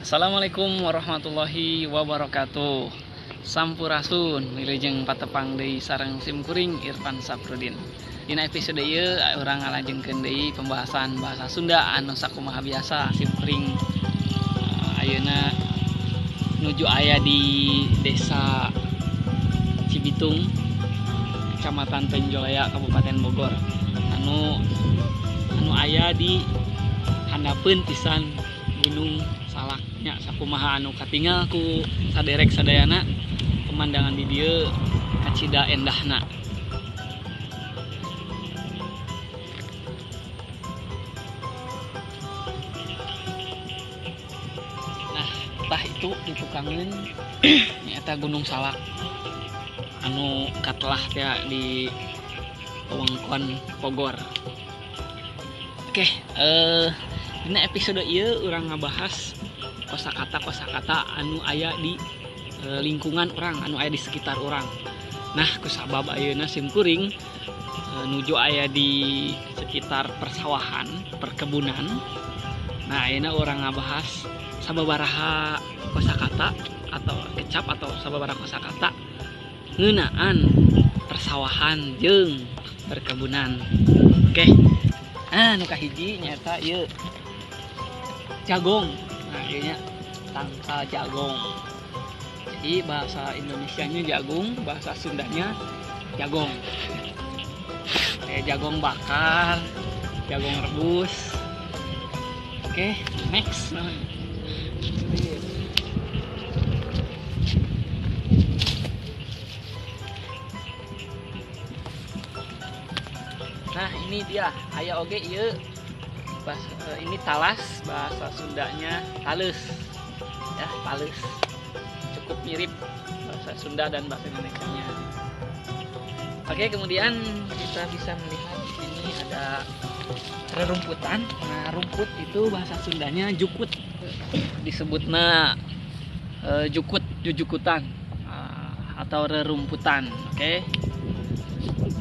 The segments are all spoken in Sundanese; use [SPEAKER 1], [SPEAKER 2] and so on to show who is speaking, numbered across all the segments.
[SPEAKER 1] Assalamualaikum warahmatullahi wabarakatuh. Sampurasun, wilujeng patepang deui sareng simkuring Irfan Saprudin. Dina episode ieu urang ngalajengkeun deui pembahasan bahasa Sunda anu sakumaha biasa simkuring ayeuna nuju aya di Desa Cibitung, Kecamatan Tenjolaya, Kabupaten Bogor. Anu anu aya di handapeun pisan Gunung Salak. Nya sakumaha anu katingal ku saderek sadayana pemandangan di dieu kacida endahna. Nah, tah itu ditukangeun nyaeta Gunung Salak anu katelah teh di wewengkon Bogor. Oke, dina episode ieu urang ngabahas kosakata-kosakata anu aya di lingkungan urang, anu aya di sekitar urang. Nah, kusabab ayeuna simkuring nuju aya di sekitar persawahan, perkebunan. Nah, ayeuna urang ngabahas sababaraha kosakata atau kecap atau sababaraha kosakata ngeunaan persawahan jeung perkebunan. Oke. Ah, nu kahiji nyaeta ieu jagong. Nah, ieu nya tangkal jagong. Jadi bahasa Indonesianya jagung, bahasa Sundanya jagong. Kayak jagong bakar, jagong rebus. Oke, next. Nah, ini dia aya oge ieu. Ini talas, bahasa Sundanya tales. Ya, tales. Cukup mirip bahasa Sunda dan bahasa Indonesianya. Oke, kemudian kita bisa melihat di sini ada rerumputan. Nah, rumput itu bahasa Sundanya jukut. Disebutna jukut, jujukutan atau rerumputan. Oke.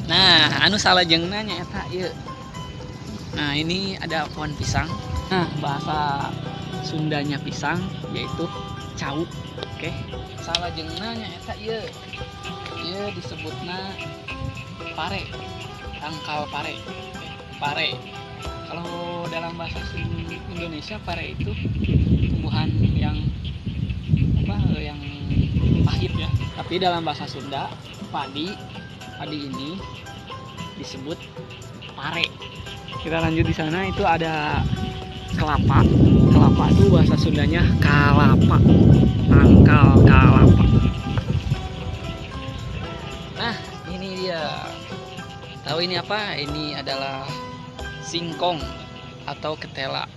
[SPEAKER 1] Nah, anu salajengna nyaeta ieu. Nah, ini ada pohon pisang. Nah, bahasa Sundanya pisang yaitu cau. Oke. Salajengna nyaeta ieu. Ieu disebutna pare, tangkal pare. Oke, pare. Kalau dalam bahasa Indonesia pare itu tumbuhan yang apa, yang pahit ya. Tapi dalam bahasa Sunda padi ini disebut pare. Kita lanjut di sana itu ada kelapa. Kelapa itu bahasa Sundanya kalapa, tangkal kalapa. Nah, ini dia. Tahu ini apa? Ini adalah singkong atau ketela.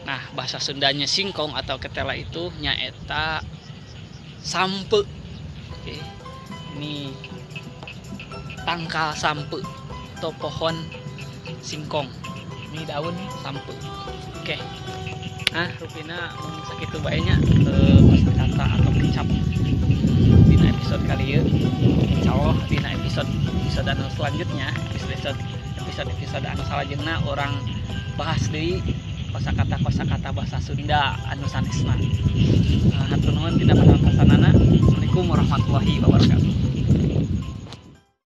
[SPEAKER 1] Nah, bahasa Sundanya singkong atau ketela itu nyaeta sampe. Oke. Ini tangkal sampe atau pohon singkong. Ini daun sampe. Oke. Nah, rupina mun sakitu bae nya kosakata atau kecap dina episode kali ieu. Insyaallah dina episode anu selanjutnya, episode anu salajengna urang bahas deui kosakata-kosakata bahasa Sunda anu sanesna. Hatur nuhun tina panontonanana. Assalamualaikum warahmatullahi wabarakatuh.